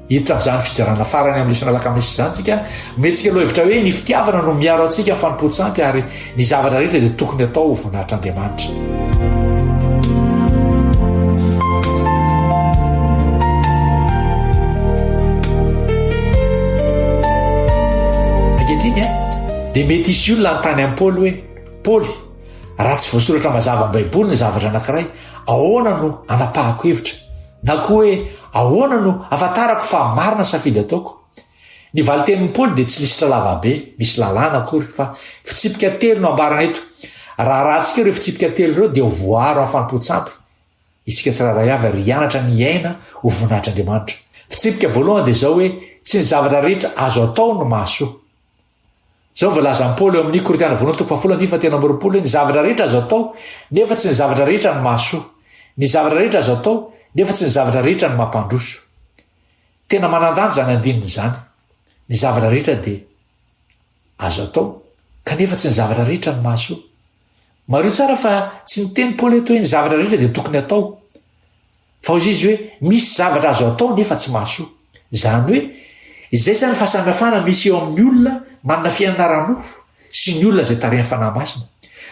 Hiditra amin'izany fizarana farany amin'ny lesona alakamisy izany tsika. Omentsika lohahevitra hoe ny fitiavana no miaro antsika amin'ny fanompoan-tsampy ary ny zavatra rehetra dia tokony atao ho voninahitr'Andriamanitra. Ankehitriny dia mety hisy olona hanontany amin'i Paoly hoe, Paoly, raha tsy voasoratra mazava amin'ny Baiboly ny zavatra anankiray, ahoana no anapahako hevitra? Na koa hoe, Ahoana no ahafantarako fa marina ny safidy ataoko? Ny valin-tenin'i Paoly dia tsy lisitra lavabe, misy lalàna akory, fa fitsipika telo no ambarany eto. Raha arahantsika ireo fitsipika telo ireo dia ho voaaro amin'ny fanompoan-tsampy isika tsirairay avy ary hianatra ny hiaina ho voninahitr'Andriamanitra. Fitsipika voalohany dia izao hoe tsy ny zavatra rehetra azo atao no mahasoa. Izao no voalazan'i Paoly eo amin'ny Korintiana voalohany toko fahafolo andininy fahatelo amby 20 hoe ny zavatra rehetra azo atao nefa tsy ny zavatra rehetra no mahasoa. Ny zavatra rehetra azo atao nefa tsy ny zavatra rehetra no mampandroso. Tena manan-danja izany andininy izany. Ny zavatra rehetra dia azo atao kanefa tsy ny zavatra rehetra no mahasoa. Mariho tsara fa tsy niteny Paoly eto hoe ny zavatra rehetra dia tokony atao. Fa hoy izy hoe misy zavatra azo atao nefa tsy mahasoa. Izany hoe izay izany fahasamihafana misy eo amin'ny olona manana fiainana ara-nofo sy ny olona izay tarihan'ny Fanahy Masina.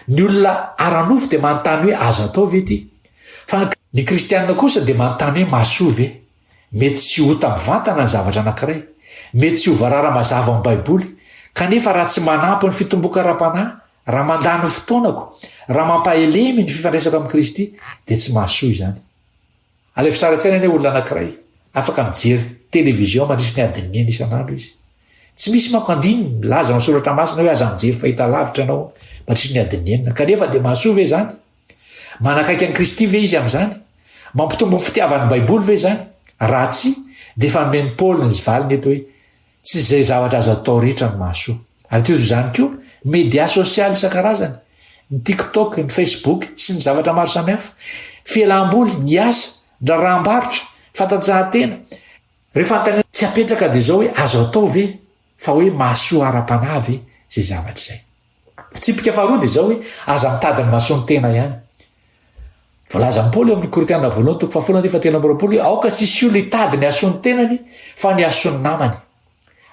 Ny olona ara-nofo dia manontany hoe azo atao ve ity? Fa ny kristianina kosa dia manontany hoe mahasoa ve? Mety tsy ho ota mivantana ny zavatra anankiray. Mety tsy ho voarara mazava ao amin'ny Baiboly. Kanefa raha tsy manampy ny fitomboako ara-panahy, raha mandany ny fotoanako, raha mampahelemy ny fifandraisako amin'i Kristy, dia tsy mahasoa izany. Alaivo sary an-tsaina anie olona anankiray, afaka mijery television mandritry ny adiny enina isan'andro izy. Tsy misy manko andininy milaza ao amin'ny Soratra Masina hoe aza mijery fahitalavitra ianao mandritry ny adiny enina. Kanefa dia mahasoa ve izany? Manakaiky an'i Kristy ve izy amin'izany? Mampitombo ny fitiavany ny Baiboly ve izany? Raha tsia, dia efa nomen'i Paoly ny valiny eto hoe, Tsy izay zavatra azo atao rehetra no mahasoa. Ary toy izany koa, ny media sosialy isan-karazany, ny TikTok, ny Facebook, sy ny zavatra maro samihafa. Fialam-boly, ny asa, ny raharaham-barotra, ny fantanjahantena. Rehefa anontaniana tsy apetraka dia izao hoe azo atao ve fa hoe mahasoa ara-panahy ve izay zavatra izay. Fitsipika faharoa dia izao hoe aza mitady ny mahasoa ny tena ihany. Voalazan'i Paoly eo amin'ny Korintiana voalohany toko fahafolo andiany fahatelo amby 20 hoe aoka tsy hisy olona hitady ny hahasoa ny tenany fa ny hahasoa ny namany.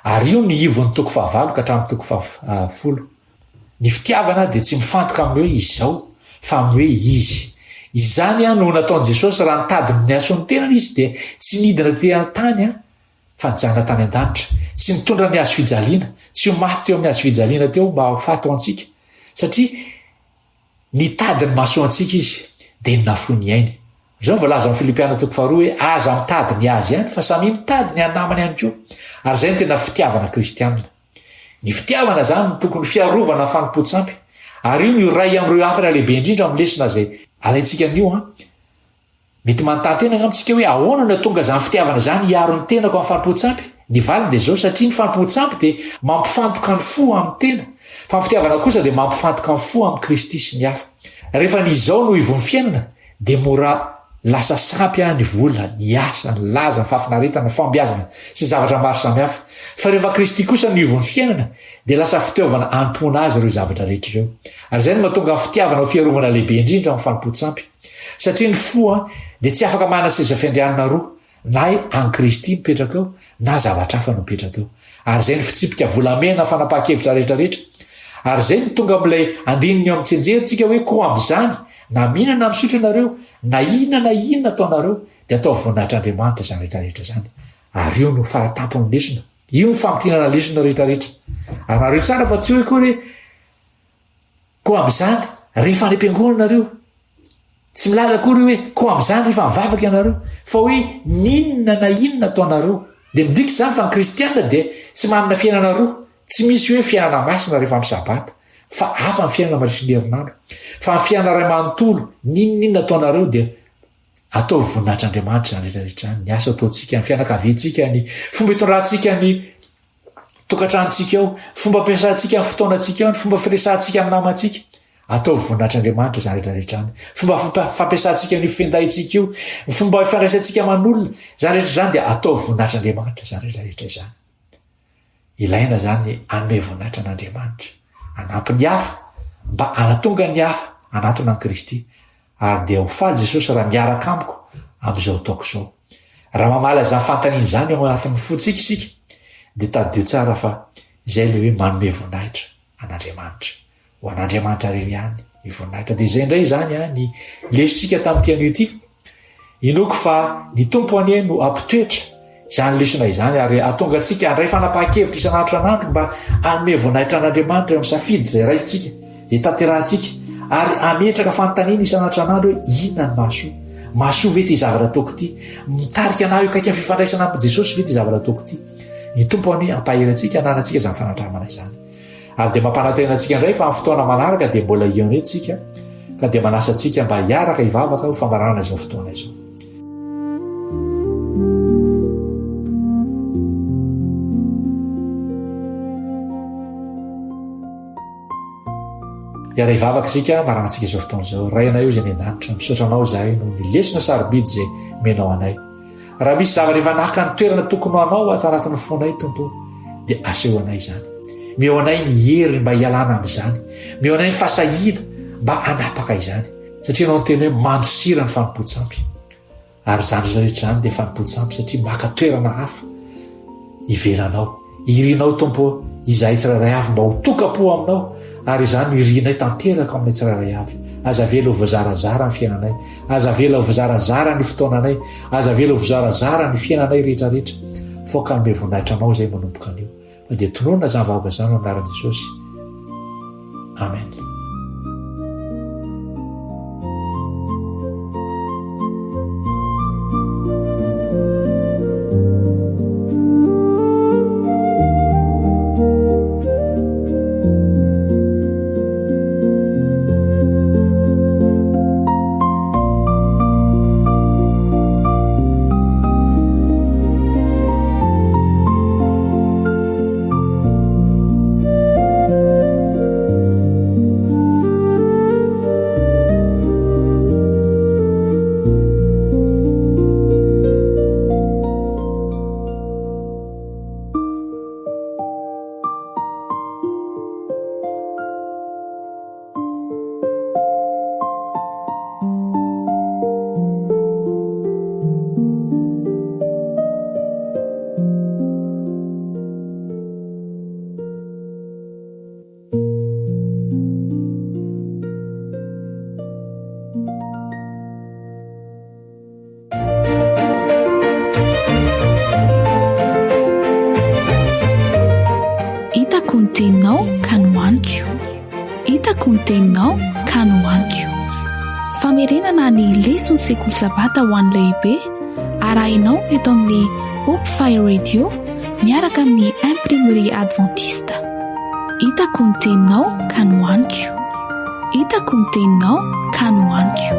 Ary io ny ivon'ny toko fahavalo ka hatramin'ny toko fahafolo. Ny fitiavana dia tsy mifantoka amin'ny hoe izao fa amin'ny hoe izy. Izany no nataon'i Jesosy raha nitady ny hahasoa ny tenany izy dia tsy nidina tety an-tany fa nijanona tany an-danitra, tsy nitondra ny hazo fijaliana, tsy ho maty teo amin'ny hazo fijaliana teo mba ho faty ho antsika, satria nitady ny mahasoa antsika izy, dia ny nafoy ny ainy. Izao no voalaza ao amin'ny Filipiana toko faharoa hoe aza mitady ny azy ihany fa samia mitady ny an'ny namany ihany koa. Ary izay no tena fitiavana kristianina. Ny fitiavana izany no tokony fiarovana ny fanompoan-tsampy. Ary io no iray amin'ireo hafatra lehibe indrindra amin'ny lesona izay alaintsika anio an. Mety manontany tena angamba isika hoe ahoana no hahatonga izany fitiavana izany hiaro ny tenako amin'ny fanompoan-tsampy? Ny valiny dia izao, satria ny fanompoan-tsampy dia mampifantoka ny fo amin'ny tena, fa ny fitiavana kosa dia mampifantoka ny fo amin'i Kristy sy ny hafa. Rehefa ny izao no ivon'ny fiainana, dia mora lasa sampy ny vola, ny asa, ny laza, ny fahafinaretana, ny fahombiazana, sy ny zavatra maro samihafa. Fa rehefa Kristy kosa no ivon'ny fiainana, dia lasa fitaovana hanompoana Azy ireo zavatra rehetra ireo. Ary izay no mahatonga ny fitiavana ho fiarovana lehibe indrindra amin'ny fanompoan-tsampy. Satria ny fo dia tsy afaka manana seza fiandrianana roa, na an'i Kristy mipetraka eo, na zavatra hafa no mipetraka eo. Ary izay ny fitsipika volamena fanapahan-kevitra rehetra rehetra. Ary izay no tonga amin'ilay andininy eo amin'ny tsianjery tsika hoe koa amin'izany, na mihinana na misotro ianareo, na inona na inona ataonareo, dia ataovy voninahitr'Andriamanitra izany rehetra rehetra izany. Ary io no faratampon'ny lesona. Io no famintinana lesona rehetra rehetra. Ary mariho tsara fa tsy hoe akory hoe Koa amin'izany, rehefa any am-piangonana nareo, tsy milaza akory hoe koa amin'izany rehefa mivavaka ianareo, fa hoe n'inona na inona ataonareo. Dia midika izany fa ny kristiana dia tsy manana fiainana roa, tsy misy hoe fiainana masina rehefa amin'ny sabata, fa hafa ny fiainana mandritry ny herinandro. Fa ny fiainana iray manontolo, n'inon'inona ataonareo dia ataovy voninahitr'Andriamanitra izany rehetra rehetra izany, ny asa ataontsika, ny fianakaviantsika, ny fomba itondrantsika ny tokantranontsika ao, fomba ampiasantsika ny fotoanantsika ao, ny fomba firesahantsika amin'ny namantsika. Ataovy voninahitr'Andriamanitra izany rehetra rehetra izany. Fomba fampiasantsika an'io findaintsika io, ny fomba ifandraisantsika aman'olona, izany rehetra izany dia ataovy voninahitr'Andriamanitra izany rehetra rehetra izany. Ilaina izany ny hanome voninahitra an'Andriamanitra, hanampy ny hafa mba hanatonga ny hafa hanatona an'i Kristy. Ary dia ho faly Jesosy raha miaraka amiko amin'izao ataoko izao. Raha mamaly an'izany fanontaniana izany ao anatin'ny fontsika isika, dia tadidio tsara fa izay ilay hoe manome voninahitra an'Andriamanitra. Ho an'Andriamanitra irery ihany ny voninahitra. Dia izay indray izany ny lesontsika tamin'ity anio ity. Inoako fa ny Tompo anie no hampitoetra izany lesona izany ary hahatonga antsika handray fanapahan-kevitra isan'andro isan'andro mba hanome voninahitra an'Andriamanitra eo amin'ny safidy izay raisintsika, izay tanterahantsika, ary hametraka fanontaniana isan'andro isan'andro hoe inona no mahasoa? Mahasoa ve ity zavatra ataoko ity? Mitarika anah eo akaiky amin'ny fifandraisana amin'i Jesosy ve ity zavatra ataoko ity? Ny Tompo anie hampahery antsika hananantsika izany fanandramana izany. Ary dia mampanantena antsika indray fa amin'ny fotoana manaraka dia mbola hihaona eto isika ka dia manasa antsika mba hiaraka hivavaka ho famaranana izao fotoana izao. Hiara-hivavaka isika maranantsika izao fotoana izao. Ray anay eo izay any an-danitra, misaotra anao izahay noho ny lesona sarobidy izay omenao anay. Raha misy zavatra efa naka ny toerana tokony ho anao ato anatin'ny fonay, Tompo, dia aseho anay izany. Meo anay ny hery mba hialana amin'izany. Meo anay ny fahasahiana mba hanapaka izany. Satria ianao niteny hoe mandosira ny fanompoan-tsampy. Ary izany rehetra rehetra izany dia fanompoan-tsampy satria maka toerana hafa ivelanao. Irinao Tompo ô, izahay tsirairay avy mba ho tokam-po aminao ary izany no irinay tanteraka ao aminay tsirairay avy. Aza avela ho voazarazara ny fiainanay, aza avela ho voazarazara ny fotoananay, aza avela ho voazarazara ny fiainanay rehetra rehetra. Faoka hanome voninahitra anao izay manomboka anio. Fa dia tononina izany vahoaka izany ao amin'ny anaran'i Jesosy. Amen. Hitako ny teninao ka nohaniko. Hitako ny teninao ka nohaniko. Famerenana ny leson'ny sekoly sabata ho an'ny lehibe arahinao eto amin'ny Hope Fire Radio miaraka amin'ny Imprimerie Adventiste. Hitako ny teninao ka nohaniko. Hitako ny teninao ka nohaniko.